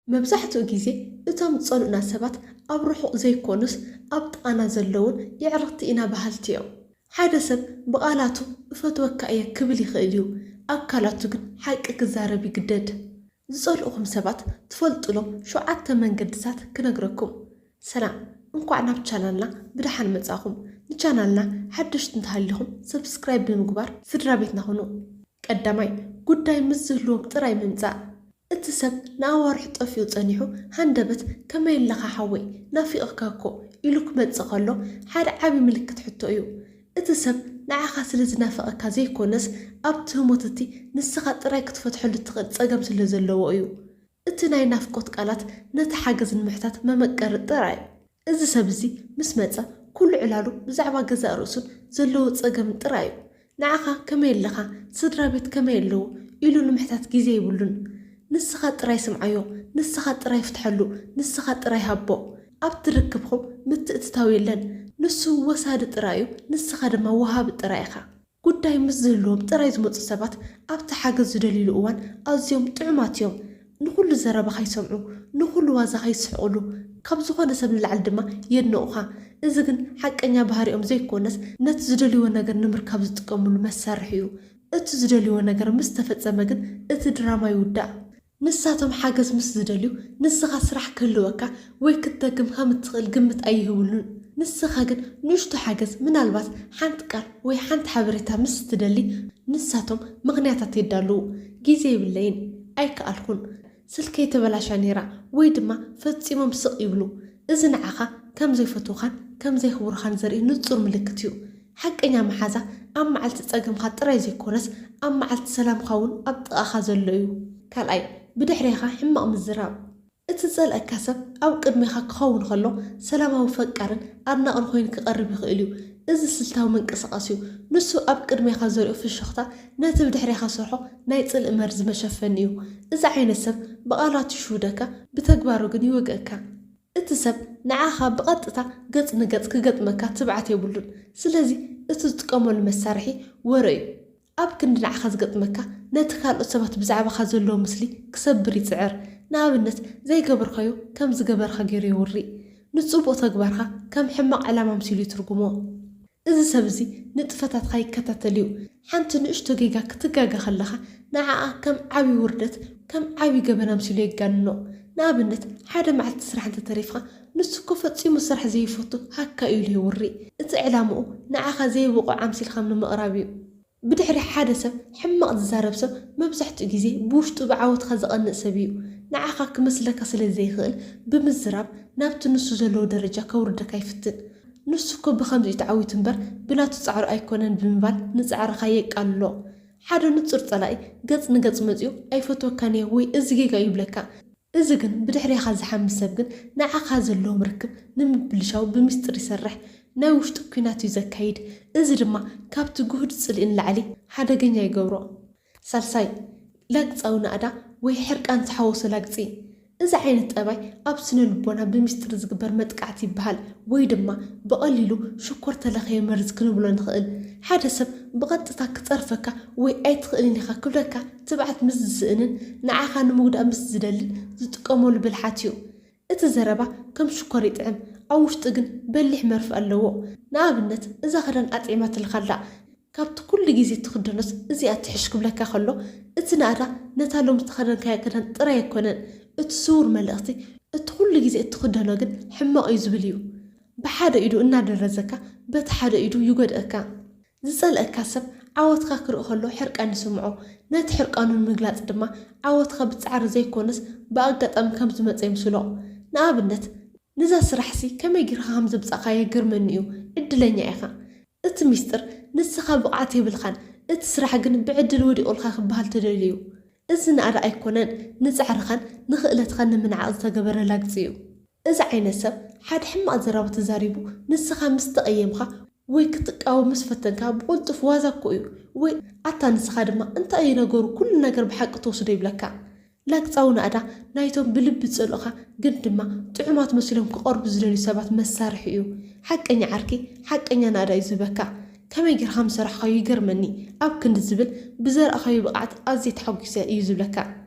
መብዛሕትኡ ግዜ እቶም ዝጸልኡና ሰባት ኣብ ርሑቕ ዘይኮኑስ ኣብ ጥቓና ዘለውን የዕርኽቲ ኢና በሃልቲ እዮም። ሓደ ሰብ ብቓላቱ እፈትወካ እየ ክብል ይኽእል እዩ፣ ኣካላቱ ግን ሓቂ ክዛረብ ይግደድ። ዝጸልኡኹም ሰባት ትፈልጡሎም ሸውዓተ መንገድታት ክነግረኩም። ሰላም፣ እንኳዕ ናብ ቻናልና ብደሓን መጻኹም። ንቻናልና ሓደሽቲ እንተሃሊኹም ሰብስክራይብ ብምግባር ስድራ ቤትና ኩኑ። ቀዳማይ፣ ጉዳይ ምስ ዝህልዎም ጥራይ ምምጻእ። እቲ ሰብ ንኣዋርሕ ጠፊኡ ጸኒሑ ሃንደበት ከመይ ኣለኻ ሓወይ ናፊቕካ እኮ ኢሉ ክመጽእ ከሎ ሓደ ዓቢ ምልክት ሕቶ እዩ። እቲ ሰብ ንዓኻ ስለ ዝናፍቐካ ዘይኮነስ ኣብቲ ህሞት እቲ ንስኻ ጥራይ ክትፈትሐሉ እትኽእል ጸገም ስለ ዘለዎ እዩ። እቲ ናይ ናፍቆት ቃላት ነቲ ሓገዝ ንምሕታት መመቀሪ ጥራይ እዩ። እዚ ሰብ እዚ ምስ መጸ ኩሉ ዕላሉ ብዛዕባ ገዛእ ርእሱን ዘለዎ ጸገምን ጥራይ እዩ። ንዓኻ ከመይ ኣለኻ? ስድራ ቤት ከመይ ኣለዉ? ኢሉ ንምሕታት ግዜ የብሉን። ንስኻ ጥራይ ስምዓዮ፣ ንስኻ ጥራይ ፍትሐሉ፣ ንስኻ ጥራይ ሃቦ። ኣብቲ ርክብኹም ምትእትታው የለን። ንሱ ወሳዲ ጥራይ እዩ፣ ንስኻ ድማ ወሃቢ ጥራይ ኢኻ። ጉዳይ ምስ ዝህልዎም ጥራይ ዝመጹ ሰባት ኣብቲ ሓገዝ ዝደልዩሉ እዋን ኣዝዮም ጥዑማት እዮም። ንኹሉ ዘረባኻ ይሰምዑ፣ ንኹሉ ዋዛኻ ይስሕቑሉ፣ ካብ ዝኾነ ሰብ ንላዕሊ ድማ የድንቑኻ። እዚ ግን ሓቀኛ ባህሪኦም ዘይኮነስ ነቲ ዝደልይዎ ነገር ንምርካብ ዝጥቀምሉ መሳርሒ እዩ። እቲ ዝደልይዎ ነገር ምስ ተፈጸመ ግን እቲ ድራማ ይውዳእ። ንሳቶም ሓገዝ ምስ ዝደልዩ ንስኻ ስራሕ ክህልወካ ወይ ክትደግም ከም እትኽእል ግምት ኣይህብሉን። ንስኻ ግን ንእሽቶ ሓገዝ፣ ምናልባት ሓንቲ ቃል ወይ ሓንቲ ሓበሬታ ምስ ትደሊ ንሳቶም ምኽንያታት የዳልዉ። ግዜ የብለይን፣ ኣይከኣልኩን፣ ስልከይ ተበላሻ ነይራ ወይ ድማ ፈጺሞም ስቕ ይብሉ። እዚ ንዓኻ ከም ዘይፈትዉኻን ከም ዘይኽብሩኻን ዘርኢ ንጹር ምልክት እዩ። ሓቀኛ መሓዛ ኣብ መዓልቲ ጸገምካ ጥራይ ዘይኮነስ ኣብ መዓልቲ ሰላምካ እውን ኣብ ጥቓኻ ዘሎ እዩ። ካልኣይ፣ ብድሕሬኻ ሕማቕ ምዝራብ። እቲ ጸልኣካ ሰብ ኣብ ቅድሜኻ ክኸውን ከሎ ሰላማዊ፣ ፈቃርን ኣድናቕን ኮይኑ ክቐርብ ይኽእል እዩ። እዚ ስልታዊ ምንቅስቓስ እዩ። ንሱ ኣብ ቅድሜኻ ዘርእዮ ፍሽኽታ ነቲ ብድሕሬኻ ሰርሖ ናይ ጽልኢ መርዚ መሸፈኒ እዩ። እዚ ዓይነት ሰብ ብቓላቱ ይሽውደካ፣ ብተግባሩ ግን ይወግኣካ። እቲ ሰብ ንዓኻ ብቐጥታ ገጽ ንገጽ ክገጥመካ ትብዓት የብሉን። ስለዚ እቲ ዝጥቀመሉ መሳርሒ ወረ እዩ። ኣብ ክንዲ ንዓኻ ዝገጥመካ፣ ነቲ ካልኦት ሰባት ብዛዕባኻ ዘለዎ ምስሊ ክሰብር ይጽዕር። ንኣብነት፣ ዘይገበርካዮ ከም ዝገበርካ ገይሩ የውሪ። ንጽቡቕ ተግባርካ ከም ሕማቕ ዕላማ ኣምሲሉ ይትርጉሞ። እዚ ሰብ እዚ ንጥፈታትካ ይከታተል እዩ። ሓንቲ ንእሽቶ ጌጋ ክትጋገ ከለኻ፣ ንዓኣ ከም ዓቢ ውርደት፣ ከም ዓቢ ገበን ኣምሲሉ የጋንኖ። ንኣብነት፣ ሓደ መዓልቲ ስራሕ እንተተሪፍካ፣ ንሱ እኮ ፈጺሙ ስራሕ ዘይፈቱ ሃካ እዩ ኢሉ የውሪ። እቲ ዕላምኡ ንዓኻ ዘይብቑዕ ኣምሲልካ ንምቕራብ እዩ። ብድሕሪ ሓደ ሰብ ሕማቕ ዝዛረብ ሰብ መብዛሕትኡ ግዜ ብውሽጡ ብዓወትካ ዝቐንእ ሰብ እዩ። ንዓኻ ክመስለካ ስለ ዘይኽእል ብምዝራብ ናብቲ ንሱ ዘለዎ ደረጃ ከውርደካ ይፍትን። ንሱ እኮ ብኸምዚ እዩ ተዓዊቱ እምበር ብናቱ ጻዕሩ ኣይኮነን ብምባል ንጻዕርኻ የቃልሎ። ሓደ ንጹር ጸላኢ ገጽ ንገጽ መጺኡ ኣይፈትወካን እየ ወይ እዚ ጌጋ እዩ ይብለካ። እዚ ግን ብድሕሬኻ ዝሓሚ ሰብ ግን ንዓኻ ዘለዎም ርክብ ንምብልሻው ብምስጢር ይሰርሕ። ናይ ውሽጡ ኲናት እዩ ዘካይድ። እዚ ድማ ካብቲ ግሁድ ጽልኢ ንላዕሊ ሓደገኛ ይገብሮ። ሳልሳይ፣ ላግጻዊ ናእዳ ወይ ሕርቃን ዝሓወሶ ላግጺ። እዚ ዓይነት ጠባይ ኣብ ስነ ልቦና ብምስጢር ዝግበር መጥቃዕቲ ይበሃል፣ ወይ ድማ ብቐሊሉ ሽኮር ተለኸየ መርዚ ክንብሎ ንኽእል። ሓደ ሰብ ብቐጥታ ክጸርፈካ ወይ ኣይትኽእልን ኢኻ ክብለካ ትብዓት ምስ ዝስእንን ንዓኻ ንምጉዳእ ምስ ዝደልን ዝጥቀመሉ ብልሓት እዩ። እቲ ዘረባ ከም ሽኮር ይጥዕም፣ ኣብ ውሽጡ ግን በሊሕ መርፍእ ኣለዎ። ንኣብነት፣ እዛ ክዳን ኣጥዒማትልካ ኣላ፣ ካብቲ ኩሉ ግዜ ትኽደኖስ እዚኣ ትሕሽ ክብለካ ከሎ፣ እቲ ናእዳ ነታ ሎሚ ዝተኸደንካያ ክዳን ጥራይ ኣይኮነን። እቲ ስዉር መልእኽቲ፣ እቲ ኩሉ ግዜ እትኽደኖ ግን ሕማቕ እዩ ዝብል እዩ። ብሓደ ኢዱ እናደረዘካ፣ በቲ ሓደ ኢዱ ይጎድኣካ። ዝጸልኣካ ሰብ ዓወትካ ክርኢ ከሎ ሕርቃን ይስምዖ። ነቲ ሕርቃኑ ንምግላጽ ድማ ዓወትካ ብጻዕሪ ዘይኮነስ ብኣጋጣሚ ከም ዝመጸ ይምስሎ። ንኣብነት፣ "ነዛ ስራሕሲ ከመይ ጌርካ ከም ዘምጻእካያ ይገርመኒ እዩ። ዕድለኛ ኢኻ። እቲ ሚስጥር ንስኻ ብቕዓት የብልካን፣ እቲ ስራሕ ግን ብዕድል ወዲቑልካ ክበሃል ተደልዩ እዩ። እዚ ናእዳ ኣይኮነን፣ ንጻዕርኻን ንኽእለትካን ንምንዓቕ ዝተገበረ ላግጺ እዩ." እዚ ዓይነት ሰብ ሓደ ሕማቕ ዘረባ ተዛሪቡ ንስኻ ምስ ተቐየምካ ወይ ክትቃወም ምስ ፈተንካ ብቕልጡፍ ዋዛ እኮ እዩ፣ ወይ ኣታ ንስኻ ድማ እንታይ እዩ ነገሩ፣ ኩሉ ነገር ብሓቂ ትወስዶ ይብለካ። ላግጻዊ ናእዳ ናይቶም ብልቢ ዝጸልኡኻ ግን ድማ ጥዑማት መሲሎም ክቐርቡ ዝደልዩ ሰባት መሳርሒ እዩ። ሓቀኛ ዓርኪ ሓቀኛ ናእዳ እዩ ዝህበካ። "ከመይ ጌርካ ምሰራሕካዮ ይገርመኒ" ኣብ ክንዲ ዝብል፣ "ብዘርኣኻዮ ብቕዓት ኣዝየ ተሓጒሰ" እዩ ዝብለካ።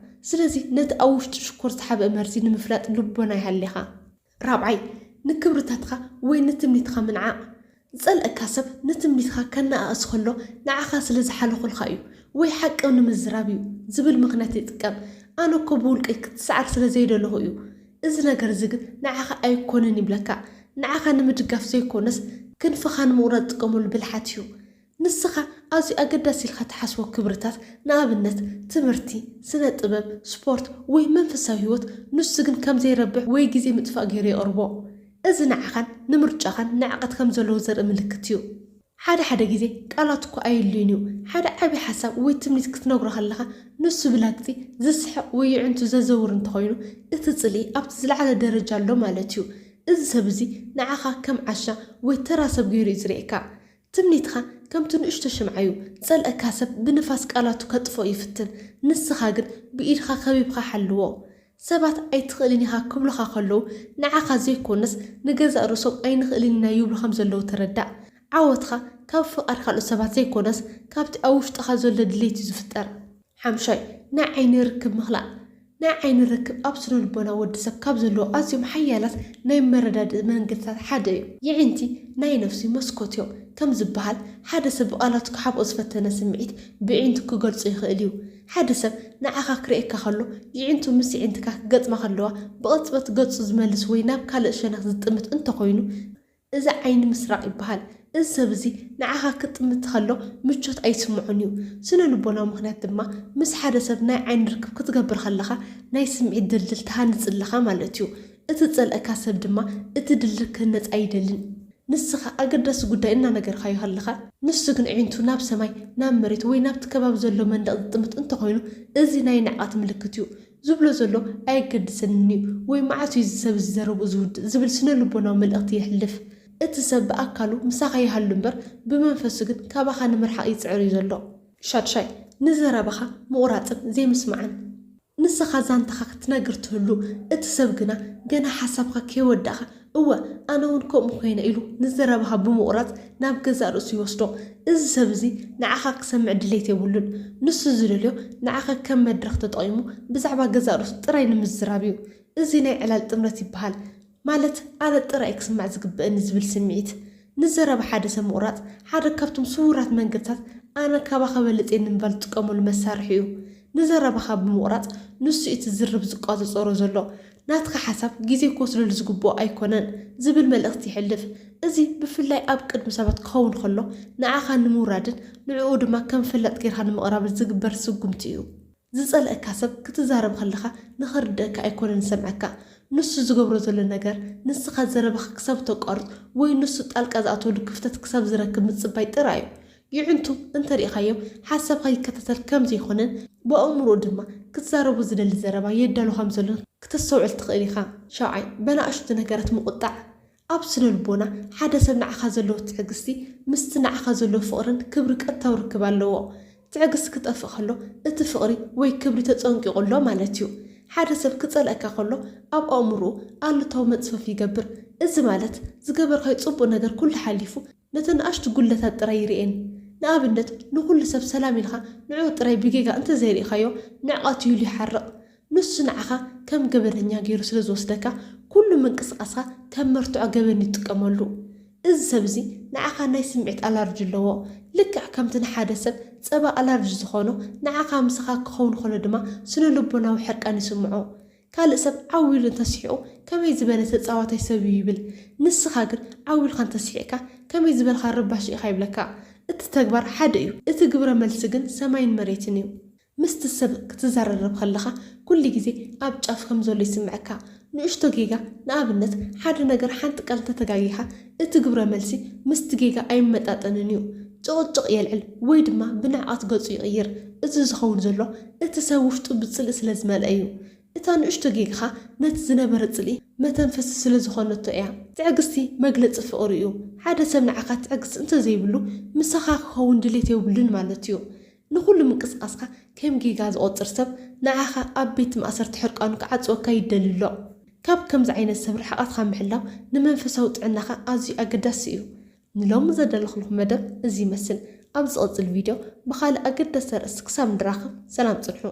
ስለዚ ነቲ ኣብ ውሽጡ ሽኮር ዝሓብአ መርዚ ንምፍላጥ ልቦና ይሃልኻ። ራብዓይ፣ ንክብርታትካ ወይ ንትምኒትካ ምንዓቕ። ዝጸልአካ ሰብ ንትምኒትካ ከነኣእስ ከሎ ንዓኻ ስለ ዝሓለኹልካ እዩ ወይ ሓቂ ንምዝራብ እዩ ዝብል ምኽንያት ይጥቀም። ኣነ እኮ ብውልቀይ ክትሰዓር ስለ ዘይደለኹ እዩ። እዚ ነገር እዚ ግን ንዓኻ ኣይኮነን ይብለካ። ንዓኻ ንምድጋፍ ዘይኮነስ ክንፍኻ ንምቑራጽ ዝጥቀመሉ ብልሓት እዩ። ንስኻ ኣዝዩ ኣገዳሲ ኢልካ ትሓስቦ ክብርታት፣ ንኣብነት ትምህርቲ፣ ስነ ጥበብ፣ ስፖርት ወይ መንፈሳዊ ህይወት፣ ንሱ ግን ከም ዘይረብሕ ወይ ግዜ ምጥፋእ ገይሩ የቕርቦ። እዚ ንዓኻን ንምርጫኻን ንዕቀት ከም ዘለዎ ዘርኢ ምልክት እዩ። ሓደ ሓደ ግዜ ቃላት እኮ ኣየድልዩን እዩ። ሓደ ዓቢ ሓሳብ ወይ ትምኒት ክትነግሮ ከለኻ ንሱ ብላግጺ ዝስሕቕ ወይ የዕንቱ ዘዘውር እንተኾይኑ እቲ ጽልኢ ኣብቲ ዝለዓለ ደረጃ ኣሎ ማለት እዩ። እዚ ሰብ እዚ ንዓኻ ከም ዓሻ ወይ ተራ ሰብ ገይሩ እዩ ዝርእየካ። ትምኒትኻ ከምቲ ንእሽቶ ሽምዓ እዩ። ዝጸልአካ ሰብ ብንፋስ ቃላቱ ከጥፍኦ ይፍትን፣ ንስኻ ግን ብኢድኻ ከቢብኻ ሓልዎ። ሰባት ኣይትኽእልን ኢኻ ክብሉኻ ከለዉ ንዓኻ ዘይኮነስ ንገዛእ ርእሶም ኣይንኽእልን ኢና ይብሉ ከም ዘለዉ ተረዳእ። ዓወትካ ካብ ፍቓድ ካልኦት ሰባት ዘይኮነስ ካብቲ ኣብ ውሽጥኻ ዘሎ ድሌት እዩ ዝፍጠር። ሓምሻይ፣ ናይ ዓይኒ ርክብ ምኽላእ። ናይ ዓይኒ ርክብ ኣብ ስነ ልቦና ወዲ ሰብ ካብ ዘለዉ ኣዝዮም ሓያላት ናይ መረዳድኢ መንገድታት ሓደ እዩ። የዒንቲ ናይ ነፍሲ መስኮት እዮም ከም ዝበሃል፣ ሓደ ሰብ ብቓላቱ ክሓብኦ ዝፈተነ ስምዒት ብዒንቱ ክገልጾ ይኽእል እዩ። ሓደ ሰብ ንዓኻ ክርእየካ ከሎ፣ የዒንቱ ምስ የዒንትካ ክገጥማ ከለዋ፣ ብቕጽበት ገጹ ዝመልስ ወይ ናብ ካልእ ሸነኽ ዝጥምት እንተኾይኑ፣ እዚ ዓይኒ ምስራቕ ይበሃል። እዚ ሰብ እዚ ንዓኻ ክጥምት ከሎ ምቾት ኣይስምዖን እዩ። ስነ ልቦናዊ ምኽንያት ድማ፣ ምስ ሓደ ሰብ ናይ ዓይኒ ርክብ ክትገብር ከለኻ ናይ ስምዒት ድልድል ትሃንጽ ኣለኻ ማለት እዩ። እቲ ዝጸልአካ ሰብ ድማ እቲ ድልድል ክህነጽ ኣይደልን። ንስኻ ኣገዳሲ ጉዳይ እናነገርካዮ ከለኻ፣ ንሱ ግን ኣዒንቱ ናብ ሰማይ፣ ናብ መሬት ወይ ናብቲ ከባቢ ዘሎ መንደቕ ዝጥምት እንተኾይኑ፣ እዚ ናይ ንዕቐት ምልክት እዩ። ዝብሎ ዘሎ ኣየገድሰንን እዩ ወይ መዓስ እዩ እዚ ሰብ እዚ ዘረብኡ ዝውድእ ዝብል ስነ ልቦናዊ መልእኽቲ የሕልፍ። እቲ ሰብ ብኣካሉ ምሳኻ ይሃሉ እምበር ብመንፈሱ ግን ካባኻ ንምርሓቕ ይጽዕር እዩ ዘሎ። ሻድሻይ፣ ንዘረባኻ ምቑራጽን ዘይምስማዕን። ንስኻ ዛንታኻ ክትነግር ትህሉ፣ እቲ ሰብ ግና ገና ሓሳብካ ከይወዳእኻ፣ "እወ፣ ኣነ እውን ከምኡ ኮይነ" ኢሉ ንዘረባኻ ብምቑራጽ ናብ ገዛእ ርእሱ ይወስዶ። እዚ ሰብ እዚ ንዓኻ ክሰምዕ ድሌት የብሉን። ንሱ ዝደልዮ ንዓኻ ከም መድረኽ ተጠቒሙ ብዛዕባ ገዛእ ርእሱ ጥራይ ንምዝራብ እዩ። እዚ ናይ ዕላል ጥምረት ይበሃል። ማለት ኣነ ጥራይ ክስማዕ ዝግበእኒ ዝብል ስምዒት። ንዘረባ ሓደ ሰብ ምቑራጽ ሓደ ካብቶም ስዉራት መንገድታት ኣነ ካባኻ በልጽ እየ ንምባል ዝጥቀመሉ መሳርሒ እዩ። ንዘረባኻ ብምቑራጽ ንሱ እዩ እቲ ዝርርብ ዝቆጻጸሮ ዘሎ። ናትካ ሓሳብ ግዜ ክወስደሉ ዝግብኦ ኣይኮነን ዝብል መልእኽቲ የሕልፍ። እዚ ብፍላይ ኣብ ቅድሚ ሰባት ክኸውን ከሎ ንዓኻ ንምውራድን ንዕኡ ድማ ከም ፈላጥ ጌርካ ንምቕራብን ዝግበር ስጉምቲ እዩ። ዝጸልአካ ሰብ ክትዛረብ ከለኻ ንኽርድኣካ ኣይኮነን ዝሰምዓካ። ንሱ ዝገብሮ ዘሎ ነገር ንስኻ ዘረባኻ ክሳብ ተቋርጽ ወይ ንሱ ጣልቃ ዝኣትወሉ ክፍተት ክሳብ ዝረክብ ምጽባይ ጥራይ እዩ። የዕንቱ እንተ ርኢኻዮ ሓሳብካ ይከታተል ከም ዘይኮነን ብኣእምሮኡ ድማ ክትዛረቦ ዝደሊ ዘረባ የዳሉ ከም ዘሎን ክተስተውዕል ትኽእል ኢኻ። ሻውዓይ፣ በናእሽቱ ነገራት ምቑጣዕ። ኣብ ስነ ልቦና ሓደ ሰብ ንዓኻ ዘለዎ ትዕግስቲ ምስቲ ንዓኻ ዘለዎ ፍቕርን ክብሪ ቀጥታዊ ርክብ ኣለዎ። ትዕግስቲ ክጠፍእ ከሎ እቲ ፍቕሪ ወይ ክብሪ ተጸንቂቑ ኣሎ ማለት እዩ። ሓደ ሰብ ክጸልኣካ ከሎ ኣብ ኣእምሮኡ ኣሉታዊ መጽፈፊ ይገብር። እዚ ማለት ዝገበርካዮ ጽቡቕ ነገር ኩሉ ሓሊፉ ነተን ንኣሽቱ ጉድለታት ጥራይ ይርእየን። ንኣብነት ንኹሉ ሰብ ሰላም ኢልካ ንዕኡ ጥራይ ብጌጋ እንተዘይርኢኻዮ ንዕቐት እዩ ኢሉ ይሓርቕ። ንሱ ንዓኻ ከም ገበነኛ ገይሩ ስለ ዝወስደካ ኩሉ ምንቅስቓስካ ከም መርትዖ ገበን ይጥቀመሉ። እዚ ሰብ እዚ ንዓኻ ናይ ስምዒት ኣላርጂ ኣለዎ። ልክዕ ከምቲ ንሓደ ሰብ ጸባ ኣላርጂ ዝኾኖ ንዓኻ ምሳኻ ክኸውን ከሎ ድማ ስነ ልቦናዊ ሕርቃን ይስምዖ። ካልእ ሰብ ዓው ኢሉ እንተስሒቑ ከመይ ዝበለ ተጻዋታይ ሰብ እዩ ይብል። ንስኻ ግን ዓው ኢልካ እንተስሒቕካ ከመይ ዝበልካ ረባሺ ኢኻ ይብለካ። እቲ ተግባር ሓደ እዩ፣ እቲ ግብረ መልሲ ግን ሰማይን መሬትን እዩ። ምስቲ ሰብ ክትዘራረብ ከለኻ ኩሉ ግዜ ኣብ ጫፍ ከም ዘሎ ይስምዐካ። ንእሽቶ ጌጋ፣ ንኣብነት ሓደ ነገር ሓንቲ ቃል እንተተጋጊኻ እቲ ግብረ መልሲ ምስቲ ጌጋ ኣይመጣጠንን እዩ። ጭቕጭቕ የልዕል ወይ ድማ ብንዕቐት ገጹ ይቕይር። እዚ ዝኸውን ዘሎ እቲ ሰብ ውሽጡ ብጽልኢ ስለ ዝመልአ እዩ። እታ ንእሽቶ ጌጋኻ ነቲ ዝነበረ ጽልኢ መተንፈሲ ስለ ዝኾነቶ እያ። ትዕግስቲ መግለጺ ፍቕሪ እዩ። ሓደ ሰብ ንዓኻ ትዕግስቲ እንተዘይብሉ ምሳኻ ክኸውን ድሌት የብሉን ማለት እዩ። ንኹሉ ምንቅስቓስካ ከም ጌጋ ዝቖጽር ሰብ ንዓኻ ኣብ ቤት ማእሰርቲ ሕርቃኑ ክዓጽወካ ይደሊ ኣሎ። ካብ ከምዚ ዓይነት ሰብ ርሕቐትካ ምሕላው ንመንፈሳዊ ጥዕናኻ ኣዝዩ ኣገዳሲ እዩ። ንሎሚ ዘዳለኹልኩም መደብ እዚ ይመስል። ኣብ ዝቕጽል ቪድዮ ብኻልእ ኣገዳሲ ኣርእስቲ ክሳብ ንራኸብ ሰላም ጽንሑ።